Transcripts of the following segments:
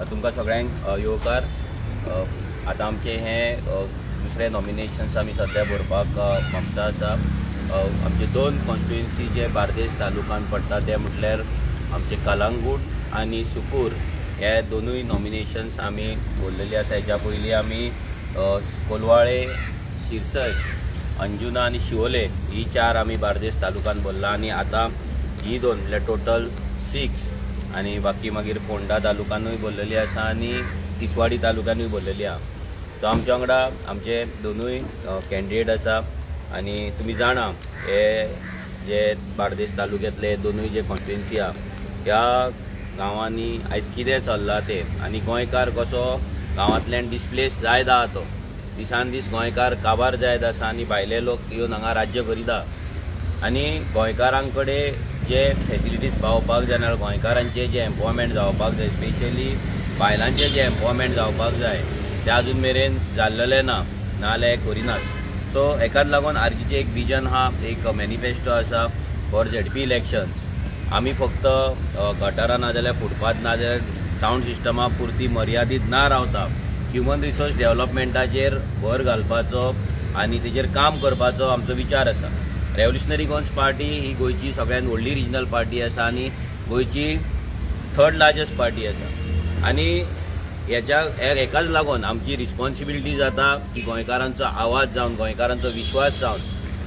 तुमकां सगळ्यांक येवकार. आतां आमचें हें दुसरें नॉमिनेशन्स आमी सद्या भरपाक म्हापसा आसा. आमचे दोन कॉन्स्टिट्युएन्सी जे बार्देस तालुकान पडटा ते म्हटल्यार आमचे कलांगूट आनी सुकूर. हे दोनूय नॉमिनेशन्स आमी भरलेली आसा. हेच्या पयलीं आमी कोलवाळे, शिरसय, अंजुना आनी शिवोले ही चार आमी बार्देस तालुकान भरला आनी आतां ही दोन म्हळ्यार टोटल 6 आनी बाकी मागीर फोंडा तालुकानूय भरलेली आसा आनी तिसवाडी तालुक्यानूय भरलेली आहा. सो आमच्या वांगडा आमचे दोनूय कॅन्डिडेट आसा आनी तुमी जाणा, हे जे बार्देस तालुक्यांतले दोनूय जे कॉन्स्टिट्युएन्सी आहा, ह्या गांवांनी आयज कितें चल्लां तें आनी गोंयकार कसो गांवांतल्यान डिस्प्लेस जायत आहा, तो दिसान दीस गोंयकार काबार जायत आसा आनी भायले लोक येवन हांगा राज्य करीत आहा आनी गोंयकारां कडेन जे फेसिलिटीज पावोवपाक जाय नाल्यार गोंयकारांचे जे एम्पॉवरमेंट जावपाक जाय, स्पेशली बायलांचें जें एम्पॉवरमेंट जावपाक जाय, तें अजून मेरेन जाल्लेलें ना, नाजाल्यार हें करिनात. सो हेकाच लागून आरजीचें एक विजन आहा, एक मॅनिफेस्टो आसा फॉर झेडपी इलेक्शन्स. आमी फक्त गटारां नाजाल्यार फुटपाथ नाजाल्यार सावंड सिस्टमा पुरती मर्यादीत ना रावता ह्युमन रिसोर्स डेव्हलपमेंटाचेर भर घालपाचो आनी तेजेर काम करपाचो आमचो विचार आसा. रेव्होल्युशनरी गोवन्स पार्टी ही गोंयची सगळ्यात व्हडली रिजनल पार्टी आसा आनी गोंयची थर्ड लार्जस्ट पार्टी आसा आनी हेच्या हेकाच लागून आमची रिस्पॉन्सिबिलिटी जाता की गोंयकारांचो आवाज जावन, गोंयकारांचो विश्वास जावन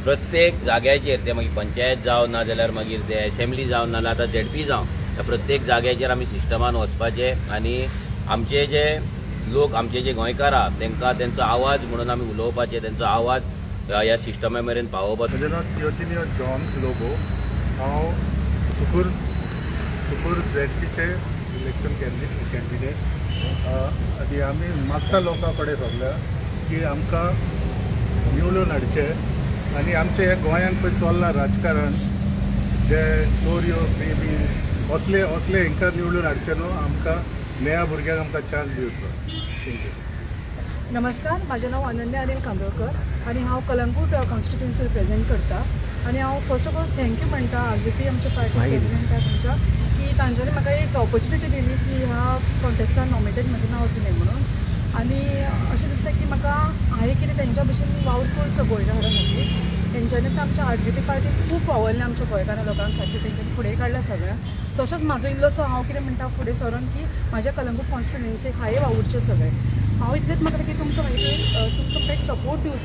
प्रत्येक जाग्याचेर, ते मागीर पंचायत जावं ना जाल्यार मागीर ते एसेंब्ली जावं, नाजाल्यार आतां झेडपी जावं, त्या प्रत्येक जाग्याचेर आमी सिस्टमान वचपाचें आनी आमचे जे लोक, आमचे जे गोंयकार आहा, तांकां तेंचो आवाज म्हणून आमी उलोवपाचें, तेंचो आवाज ह्या सिस्टमा मेरेन पावोवपाचो. म्हजें नांव थियोजिनियो जॉन लोबो. हांव सुकूर सुकूर झेडपीचे इलेक्शन कॅन्डिडेट आनी आमी मागता लोकां कडेन सगल्या की आमकां निवडून हाडचे आनी आमचे हे गोंयांत पळय चल्लां राजकारण जे चोरयो बी असले असले, हांकां निवडून हाडचे न्हू. आमकां नव्या भुरग्यांक आमकां चान्स दिवचो. Thank you. नमस्कार, म्हाजें नांव अनन्या अनिल कांदोळकर आनी हांव कलंगूट कॉन्स्टिट्युएन्सी रिप्रेझेंट करता आनी हांव first of all thank you म्हणटा आरजीपी, आमच्या पार्टी प्रेजिडेंटाक आमच्या, की तांच्यांनी म्हाका एक ऑपॉर्च्युनिटी दिली की ह्या कॉन्टेस्टान नॉमिनेट म्हजें नांव दिलें म्हणून. आनी अशें दिसता की म्हाका हांवें कितें तेंच्या भशेन वावर करचो गोंयकारां खातीर. तेंच्यांनी आमच्या आरजीपी पार्टीन खूब वावरलें आमच्या गोंयकारां लोकां खातीर, तेंच्यांनी फुडें काडल्या सगळ्यांक. तसोच म्हाजो इल्लोसो हांव कितें म्हणटा फुडें सरोन की म्हाज्या कलंगूट कॉन्स्टिट्युएन्सीक हांवें वावुरचें सगळें. हांव इतलेंच म्हाका की तुमचो मागीर तुमचो म्हाका एक सपोर्ट दिवचो.